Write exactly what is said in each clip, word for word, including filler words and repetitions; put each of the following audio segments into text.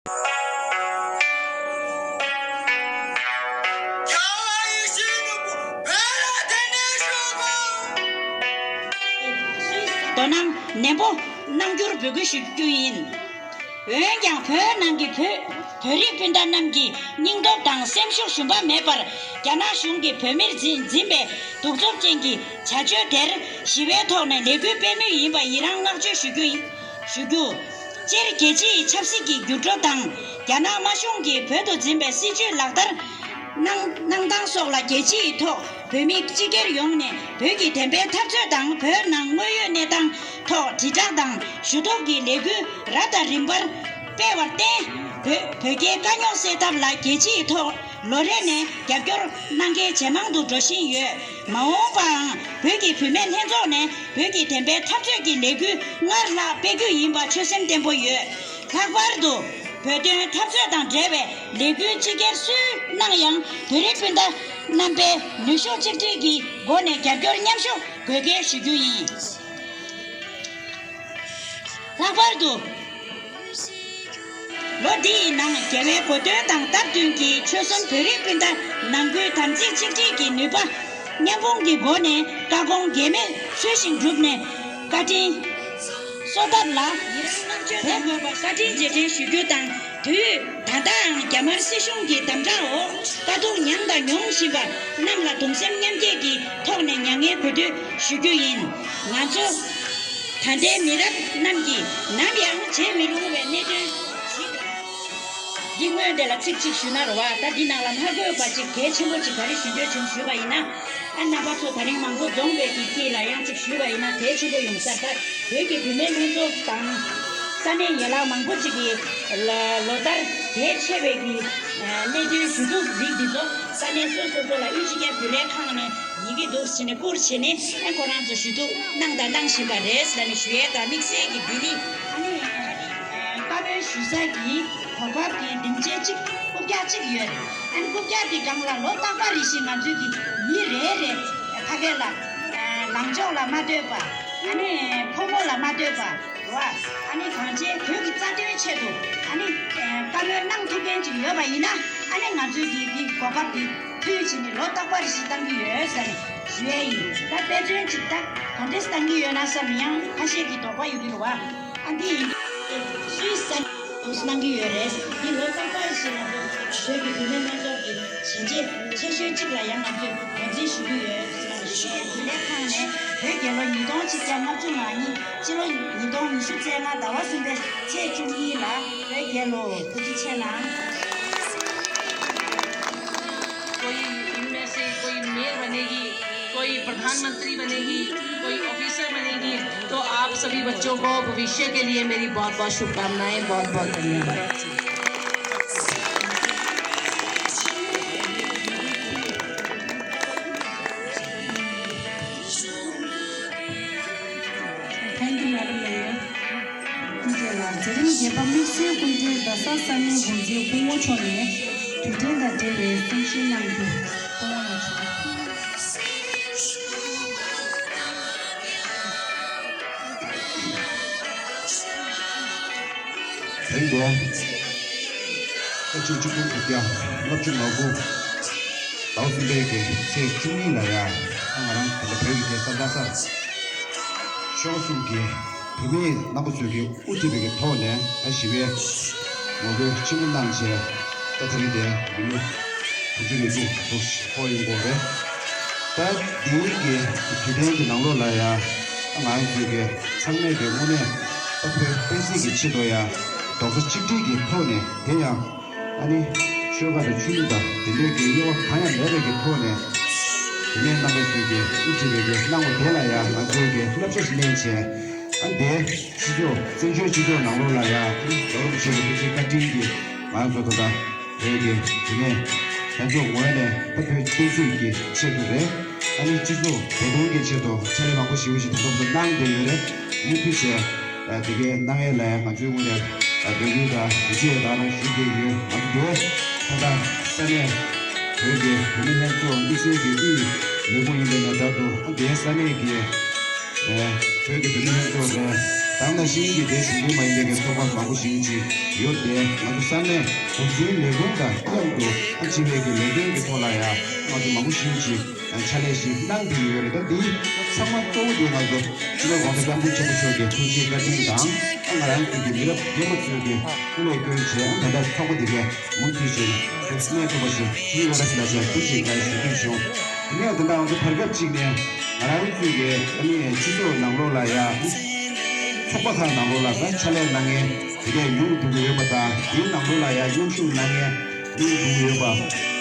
དོ་སྣང་ནན་པོ་གནང་རྒྱུར་འབོད་སྐུལ་ཞུ་རྒྱུ་ཡིན། འོན་ཀྱང་བོད་ནང་གི་བོད་བོད་རིགས་སྤུན་ཟླ་རྣམས་ཀྱི་སྙིང་སྟོབས་དང་སེམས་ཤུགས་ཞུམ་པ་མེད་པར་རྒྱ་ནག་གཞུང་གིས་བོད་མིར་འཛིན་འཛིན་པའི་གདུག་རྩུབ་ཅན་གྱི་བྱ་སྤྱོད་དེར་ཞི་བའི་ཐོག་ནས་ལས་འགུལ་སྤེལ་མུས་ཡིན་པ་ཡི་རང་བསྔགས་བརྗོད་ཞུ་རྒྱུ་ཡིན། ཞུ་རྒྱུ། སྤྱིར་རྒྱལ་སྤྱིའི་ཆབ་སྲིད་ཀྱི་འགྱུར་འགྲོས་དང་རྒྱ་ནག་དམར་གཞུང་གིས་བོད་དུ་འཛིན་པའི་སྲིད་བྱུས་ལག་བསྟར་གནང་གནང་སྟངས་སོགས་ལ་རྒྱལ་སྤྱིའི་ཐོག་བོད་མི་སྤྱི་སྒེར་ཡོངས་ནས་བོད་ཀྱི་བདེན་པའི་འཐབ་རྩོད་དང་བོད་ནང་དངོས་ཡོད་གནས་སྟངས་ཐོག་དྲིལ་བསྒྲགས་དང་ཞུ་གཏུག་གི་ལས་འགུལ་རབ་དང་རིམ་པར་སྤེལ་བར་བརྟེན། བོད་བོད་རྒྱའི་དཀའ་རྙོག་སེལ་ཐབས་ལ་རྒྱལ་སྤྱིའི་ཐོག་ལོ་རེ་ནས་རྒྱབ་སྐྱོར་གནང་མཁན་ཇེ་མང་དུ་འགྲོ་བཞིན་ཡོད། མ་འོངས་པའང་བོད་ཀྱི་བུད་མེད་ལྷན་ཚོགས་ནས་བོད་ཀྱི་བདེན་པའི་འཐབ་རྩོད་ཀྱི་ལས་འགུལ་སྔར་ལྷག་སྤེལ་རྒྱུ་ཡིན་པ་ཆོད་སེམས་བརྟན་པོ་ཡོད། ལྷག་པར་དུ་བོད་དོན་འཐབ་རྩོད་དང་འབྲེལ་བའི་ལས་འགུལ་སྤྱི་སྒེར་སུས་གནང་ཡང་བོད་རིགས་སྤུན་ཟླ་རྣམ་པས་ནུས་ཤུགས་གཅིག་སྒྲིལ་གྱི་སྒོ་ནས་རྒྱབ་སྐྱོར་མཉམ་ཞུགས་དགོས་གལ་ཞུ་རྒྱུ་ཡིན། ལྷག་པར་དུ། ལོ་འདི་ཡི་ནང་རྒྱལ་བའི་གོ་སྟོན་དང་སྟབས་བསྟུན་གྱིས་ཆོལ་གསུམ་བོད་རིགས་སྤུན་ཟླ་ནང་ཁུལ་དམ་ཚིག་གཅིག་སྒྲིལ་གྱི་ནུས་པ་མཉམ་སྤུངས་ཀྱི་སྒོ་ནས་བཀའ་དགོངས་གེགས་མེད་ཚུལ་བཞིན་བསྒྲུབས་ནས་བཀའ་དྲིན་གསོ་ཐབས་ལ་ཡི་རང་བསྔགས་བརྗོད་དང་བཀའ་དྲིན་རྗེས་དྲན་ཞུ་རྒྱུ་དང་། དུས་ད་ལྟའང་རྒྱ་དམར་སྲིད་གཞུང་གི་དམ་དྲག་འོག་དཀའ་སྡུག་མྱངས་དང་མྱོང་བཞིན་པ་རྣམས་ལ་གདུང་སེམས་མཉམ་སྐྱེད་ཀྱི་ཐོག་ནས་མྱ་ངན་གུས་འདུད་ཞུ་རྒྱུ་ཡིན། ང་ཚོ་ད་ལྟའི་མི་རབས་རྣམས་ཀྱིས་ནམ་ཡང་བརྗེད་མི་རུང་བའི་གནད་དོན་ཞིག་འདི་སྔོན་དེ་ལ་ཚིག་གཅིག་ཞུས་ན་རེ་བ། ད་འདི་ནང་ལ་མ་དགོས་པ་ཅིག་གལ་ཆེན་པོ་ཅིག་ག་རེ་ཞུ་འདོད་བྱུང་ཞུས་པ་ཡིན་ན། ཨ་རྣམ་པ་ཚོ་ད་རིང་མང་པོ་འཛོམས་པའི་གི་དཀྱིལ་ལ་ཡང་ཅིག་ཞུས་པ་ཡིན་ན་གལ་ཆེན་པོ་ཡོང་ས་རེད། ད་བོད་ཀྱི་བུད་མེད་ལྷན་ཚོགས་དང་ས་གནས་ཡན་ལག་མང་པོ་ཅིག་གིས་ལོ་ལོ་ལྟར་གལ་ཆེ་བའི་གི་གནད་དོན་ཞུ་གཏུག་རིགས་འདི་ཚོ་ས་གནས་སོ་སོ་སོ་ལ་དབུས་སྤྱི་ཁྱབ་རྒྱུན་ལས་ཁང་ནས་ཡི་གེ་འདུག་བྱས་ནས་བསྐུར་བྱས་ནས་ཨ་ཁོ་རང་ཚོ་ཞུ་གཏུག་གནང་དང་གནང་བཞིན་པ་རེད་ཟེར་ནས་ཞུ་ཡས་དང་དམིགས་བསལ་གྱི་ལྡི་ལི་ཨ་ནི་བཀའ་མོལ་ཞུ་ས་གི་གོ་སྐབས་ཀྱི་སྡིངས་ཆ་གཅིག་རྐུབ་བཀྱག་གཅིག་ཡོད་རེད། ཨ་ནི་རྐུབ་བཀྱག་དེ་སྒང་ལ་ལོ་རྟག་པར་རེ་བཞིན་ང་ཚོའི་གི་མི་རེ་རེ་ཕ་གི་ལ་ལངས་ཕྱོགས་ལ་མ་ལྟོས་པ་ཨ་ནི་ཕོ་མོ་ལ་མ་ལྟོས་པ། རེད་བ། ཨ་ནི་གང་ཅི་བོད་ཀྱི་རྩ་དོན་ཆེད་དུ་ཨ་ནི་བཀའ་མོལ་གནང་ཐུབ་མཁན་ཅིག་ཡོད་པ་ཡིན་ན་ཨ་ནི་ང་ཚོས་ཀྱི་འདི་གོ་སྐབས་འདི་ཕུལ་བྱས་ནས་ལོ་རྟག་པར་ཞིག་བཏང་གི་ཡོད་ཟེར་ཞུ་ཡས་ཡིན། ད་དཔེ་མཚོན་ཅིག་ད་ག་འདྲས་བཏང་གི་ཡོད་ན་བསམ་ནས་ཡང་ཁ་ཤས་ཀྱིས་དོགས་པ་ཡོད་ཀྱི་རེད་བ། ཨ་འདི་ཡིན་སུས་ཟ་འདུག་གནང་གི་ཡོད་རེད། འདི་ལོ་རྟག་པར་ཞིག་ང་ཚོ་བོད་ཀྱི་བུད་མེད་ལྷན་ཚོགས་ཀྱི་བྱས་རྗེས་ཆེ་ཤོས་གཅིག་ལ་ཡང་ང་ཚོས་ངོས་འཛིན་ཞུ་གི་ཡོད། རྒྱུན་ལས་ཁང་ནས་བོད་རྒྱལ་ལོ་ཉིས་སྟོང་ཆིག་བརྒྱ་ལྔ་བཅུ་ང་གཉིས་སྤྱི་ལོ་ཉིས་སྟོང་ཉི་ཤུ་རྩ་ལྔ་ཟླ་བ་གསུམ་པའི་ཚེས་བཅུ་གཉིས་ལ་བོད་རྒྱལ་ལོ་ཐུགས་རྗེ་ཆེ་གནང་། कोई इनमें से कोई मेयर बनेगी, कोई प्रधानमंत्री बनेगी, कोई ऑफिसर बनेगी, तो आप सभी बच्चों को भविष्य के लिए मेरी बहुत बहुत शुभकामनाएं, बहुत बहुत धन्यवाद। Thank you, Madam Mayor. ཐུགས་རྗེ་ཆེ། མཛད་རིམ་རྒྱས་པ་དམིགས་བསལ་སྐུ་མགྲོན་རྡ་ས་ས་གནས་འགོ་འཛིན་སྐུ་ངོ་མཆོག་ནས་དུས་དྲན་དང་འབྲེལ་བའི་གསུང་བཤད་གནང་རྒྱུ་སྐུ་ངོ་ལ་ཞུ། དེང་དུས་ཨ་ཕྱི་ཆིག་སྟོང་དགུ་བརྒྱ་ལྔ་བཅུ་ང་དགུ་ཟླ་བ་གསུམ་པའི་གི་ཚེས་བཅུ་གཉིས་ལ་ཡ་ང་རང་ད་ལྟ་བོད་ཀྱི་རྒྱལ་ས་ལྷ་སར་ཆོལ་ཁ་གསུམ་གྱི་བུད་མེད་རྣམ་པ་ཚོས་ཀྱི་དབུ་ཁྲིད་པའི་གི་ཐོག་ནས་ཨ་ཞི་བའི་ངོ་རྒོལ་ཆེན་པོ་གནང་བྱས་ད་དེ་རིང་དེ་མི་ལོ་དྲུག་ཅུ་རེ་དྲུག་ལོ་ཧོ་ཡོང་གི་རེད། ད་འདིའི་གི་དུས་དྲན་གྱི་ནང་ལོགས་ལ་ཡ་ང་རང་ཚོའི་གི་ཚང་མས་གི་དངོས་གནས་ད་བོད་བསྟན་སྲིད་ཀྱི་ཆེད་དུ་ཡ་རྡོག་རྩ་གཅིག་སྒྲིལ་གྱི་ཐོག་ནས་དེ་ཡང་ཨ་ནི་ཆོལ་ཁ་དང་ཆོས་ལུགས་དང་དེ་འདྲའི་གི་དབྱེ་བ་གང་ཡང་མེད་པའི་གི་ཐོག་ནས་བུད་མེད་རྣམ་པ་ཚོས་ཀྱི་དབུ་ཁྲིད་པའི་གི་གནང་བ་དེ་ལ་ཡ་ང་ཚོས་གི་བསླབ་བྱ་ཞིག་ལེན་བྱས་ཨ་ནི་དེ། སྤྱི་ཚོགས་བཙན་བྱོལ་སྤྱི་ཚོགས་ནང་ལོགས་ལ་ཡང་རྡོ་རིང་ཆེན་པོ་ཐུགས་རྗེ་བཀའ་དྲིན་གྱིས་ང་ཚོ་ད་ལྟ་བོད་ཀྱི་བུད་མེད་ལྷན་ཚོགས་ངོས་ནས་ད་བོད་བསྟན་སྲིད་ཀྱི་ཆེད་དུ་རེད། ཨ་ནི་སྤྱི་ཚོགས་བདེ་དོན་གྱི་ཆེད་དུ་ཕྱག་ལས་མང་པོ་ཞེ་པོ་ཞིག་ད་ལྟ་བར་དུ་གནང་བསྡད་ཡོད་རེད། མུ་མཐུད་བྱས་དེ་གའི་གནང་ཡས་ལ་ཡང་ང་ཚོའི་ངོས་ནས་འབོད་སྐུལ་དང་ཡིད་ཆེས་ད་རང་ཞུ་བསྡད་ཡོད། ང་ཚོ་འདིར་ད་ལྟ་ས་གནས་བོད་ཀྱི་བུད་མེད་ལྷན་ཚོགས་དམིགས་བསལ་གྱི་དབུས་ལས་ཁུངས་ཡིན་པའི་ནས་ད་དུ་འདིའི་ས་གནས་ཀྱི་བོད་ཀྱི་བུད་མེད་ལྷན་ཚོགས་ལས། ཡང་ན་ཤིང་གི་དེ་ཞུ་རྒྱུ་མ་ཡིན་པའི་གི་ཚོགས་པ་མང་པོ་ཞིག་ཅིག་ཡོད་དེ། ང་ཚོ་ས་གནས་གུང་སེང་ལས་ཁུངས་དང་མཉམ་དུ་ཨ་སྤྱི་པའི་གི་ལས་དོན་གྱི་ཐོག་ལ་ཡང་ང་ཚོ་མང་པོ་ཞིག་ཅིག་ཕྱག་ལས་ཤིག་གནང་བསྡད་ཡོད་རེད། ད་འདི་ཚང་མ་གཙོ་བོ་དེ་ང་ཚོ་སྤྱི་ནོར་༸གོང་ས་༸སྐྱབས་མགོན་ཆེན་པོ་མཆོག་གི་ཐུགས་རྗེ་བཀའ་དྲིན་དང་། ཨ་ང་རང་ཚོའི་གི་མི་རབས་རྗེས་མ་ཚོས་གི་བསྐུལ་མ་བསྐྱོན་བྱས། ཨ་ད་ལྟ་ཚོགས་པ་འདི་གས་མུ་མཐུད་བྱས་ནས་གནས་ཐུབ་པ་ཞིག་བྱེད་ཡོད་རེད་ཟེར་ལ་བྱས་ཐུགས་རྗེ་ཆེ་ཞུ་རྒྱུ་བྱུང་། དེ་ནས་ད་ལྟ་ང་ཚོ་བར་སྐབས་ཅིག་ནས་ང་རང་ཚོའི་གི་ཨ་ནི་སྤྱི་ཚོགས་ནང་ལོགས་ལ་ཡ། ཚོགས་པ་ཁག་ནང་ལོགས་ལ་ད་ཕྱག་ལས་གནང་མཁན་དེ་གས་ཉུང་དུ་ཡོད་པ་དང་། དེའི་ནང་ལོགས་ལ་ཡ་མཉམ་ཞུགས་གནང་མཁན་ཉུང་དུ་ཡོད་པ།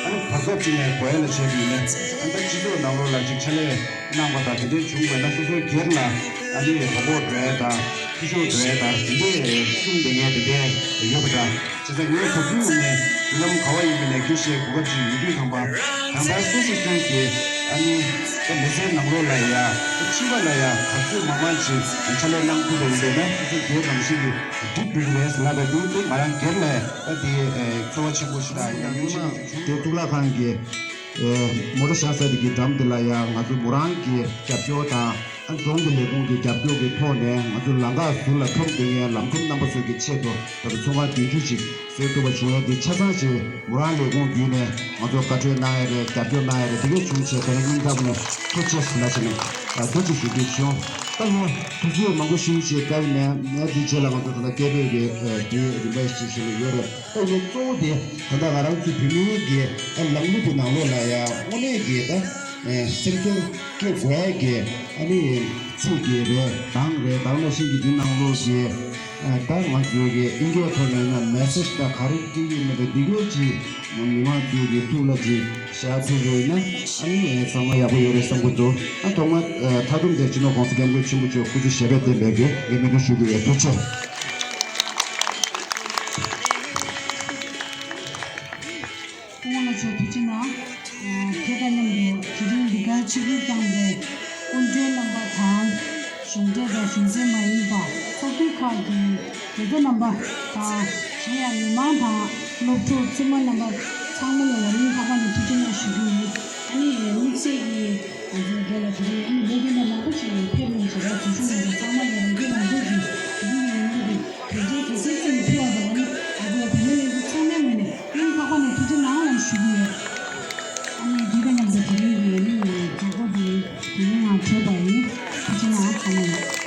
ཨ་ནི་བར་སྐབས་ཅིག་ནས་གོ་ཡ་ལ་བྱས་པ་ཡིན་ན། ཨ་ད་སྤྱི་ཚོགས་ནང་ལོགས་ལ་ཅིག་ཕྱག་ལས་གནང་བ་དང་དེ་འདྲའི་བྱུང་བ་ན་སོ་སོའི་སྒེར་ལ་ཨ་ནི་དོ་ཕོག་འགྲོ་ཡ་དང་འཐུས་ཤོར་འགྲོ་ཡ་དང་དེ་འདྲའི་གསུངས་བསྡད་མཁན་དེ་འདྲའི་ཡོད་པ་འདྲ། བྱས་ཙང་ངས་ག་དུས་ཡིན་ནའི་ལམ་ག་བ་ཡིན་པ་ནས་སྐད་ཆ་བཤད་གོ་སྐབས་ཅིག་ཡོད་དུས་ཙམ་པ། གང་ལྟར་སོ་སོ་སོའི་གི་ཨ་ནི་ད་མི་ཚེའི་ནང་ལོགས་ལ་ཡ་ད་སྤྱི་པ་ལ་ཡ་ག་ཚོད་མང་མང་ཅིག་ཕྱག་ལས་གནང་ཐུབ་པ་ཡིན་པས་ན་སོ་སོའི་སྒེར་ནང་བཞིན་གྱི་འགྲིག་འགྲོ་གི་རེད་ཟེར་ལབ་པ་དེ། དེ་ང་རང་སྒེར་ལ་ད་དེ་ཚོར་བ་ཆེན་པོ་ཞིག་དང་ཡང་ཡོད་ཆེན་པོ་ཞིག་བྱུང་། དེ་གཙུག་ལག་ཁང་གི་མོ་ཊ་བཞག་ས་དེ་གི་འགྲམ་དེ་ལ་ཡང་ང་ཚོ་མོ་རང་གི་རྒྱབ་སྐྱོར་དང་། ཨ་རྫོང་གི་ལས་ཁུངས་ཀྱི་རྒྱབ་སྐྱོར་གྱི་ཐོག་ནས་ང་ཚོ་ལམ་ཁ་ཟུར་ལ་ཁྲོམ་སྡོད་མཁན་ལམ་ཁྲོམ་རྣམ་པ་ཚོ་གི་ཆེད་དུ་ད་ལྟ་ཚོང་ཁང་བདུན་ཅུ་ཞིག་བཟོ་ཐུབ་པ་བྱུང་ཡ་དེ་ཆ་ཚང་ཞིག་མོ་རང་ལས་ཁུངས་བརྒྱུད་ནས་ང་ཚོ་བཀའ་འཁྲོལ་གནང་ཡ་རེད། རྒྱབ་སྐྱོར་གནང་ཡ་རེད། དེ་གས་བྱུང་བྱས་དེ་རིང་སྙིང་ཐག་ནས་ཐུགས་རྗེ་ཆེ་ཞུ་ལ་བྱས་ནས་ཐུགས་རྗེ་ཆེ་ཞུ་རྒྱུ་བྱུང་། ད་ལོ་དུས་ཚོད་མང་པོ་ཞིག་ཅིག་བཀག་ནས་ནས་དེའི་རྗེས་ལ་ང་ཚོ་ད་ལྟ་སྐད་འབོད་ཀྱི་དུས་རིམ་པ་ཞིག་བྱེད་བཞིན་ཡོད་རེད། ད་ཡིན་གཙོ་བོ་དེ་ད་ལྟ་ང་རང་ཚོའི་བོད་མིའི་གི་ལམ་ལུགས་ཀྱི་ནང་ལོགས་ལ་ཡ་དངོས་གནས་ཀྱི་ད་སེམས་ཁྲལ་སྐྱེ་དགོས་ཀྱི་ཨ་ནི་ཚིག་གི་རེད། གདངས་རེད། གདངས་ནང་བཞིན་གྱི་འདི་ནང་ལོགས་ཀྱི་ད་ང་ཚོའི་གི་ཨིན་སྐད་ཐོག་ནས་ན་མེ་སེ་ཇི་ད་ག་རེ་སྤྲད་ཀྱི་མེད་པ་འདི་གས་ཀྱི་མི་མང་ཚོའི་གི་ཐུགས་ལ་ཅིག་བཞག་ཐུབ་རེད་ན་ཨ་ནི་ཚང་མ་ཡག་པོ་ཡོད་རེད་བསམ་གྱི་འདུག། ཨ་ཐོག་མ་མཐའ་སྡོམ་དེ་སྤྱི་ནོར་༸གོང་ས་༸སྐྱབས་མགོན་ཆེན་པོ་མཆོག་སྐུ་ཚེ་ཞབས་པད་བརྟན་པའི་གི་ལེགས་སྨོན་དུ་ཞུ་རྒྱུ་ཡོད། ཐུགས་རྗེ་ཆེ། སྐུ་ངོ་ལགས་མཆོག་ཐུགས་རྗེ་གནང་། ཨ་ཁྱེད་དང་མཉམ་དུ་དེ་རིང་འདི་གར་ཆིབས་བསྒྱུར་བཏང་བའི་སྐུ་མགྲོན་རྣམ་པ་དང་། གཞུང་འབྲེལ་དང་གཞུང་འབྲེལ་མ་ཡིན་པ་ཚོགས་འདུ་ཁག་གི་དགེ་རྒན་རྣམ་པ་དང་། གཞན་ཡང་མི་མང་དང་སློབ་ཕྲུག་བཙུན་མ་རྣམ་པ་ཚང་མ་ལ་ཡང་སྙིང་ཐག་པ་ནས་ཐུགས་རྗེ་གནང་ཞུ་རྒྱུ་ཡིན། ཨ་ནི་དམིགས་བསལ་གྱིས་ང་ཚོའི་རྒན་ལགས་དེ་རིང་ཨ་ནི་ལས་རྒན་པ་མང་པོ་ཞིག་ཕེབས་གནང་བྱས་པ་དེ་ཚོ་ང་ཚོ་ཚང་མ་ལ་རང་སྐྱོན་མང་པོ་ཞིག་འདུག་ཡིན་མིན་གྱི་གལ་ཆེའི་གལ་ཆེའི་ཚད་ནས་ཕེབས་པ་དང་། ཨ་ནི་ང་ཚོ་བོད་མི་ལྷན་རྒྱས་ཚང་མའི་ངོས་ནས་སྙིང་ཐག་པ་ནས་ཐུགས་རྗེ་གནང་ལ་ཞུ་གི་ཡོད། ཨ་ནི་འདི་དང་མཉམ་དུ་དེ་རིང་གི་ཨ་ནི་མཛད་སྒོ་འདི་དེ་རིང་ཡང་གྲོལ་བ་ཡིན། ཐུགས་རྗེ་གནང་། ཨ་ནི།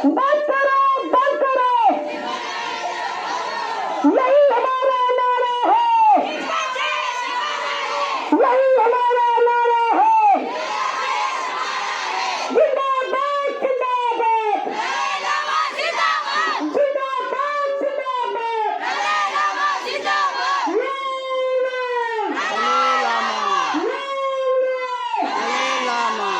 बंद करो, बंद करो। यही हमारा नारा है। यही हमारा नारा है। जिंदाबाद, जिंदाबाद। जिंदाबाद, जिंदाबाद। लाल लाल। दलाई लामा। लाल लाल। दलाई लामा।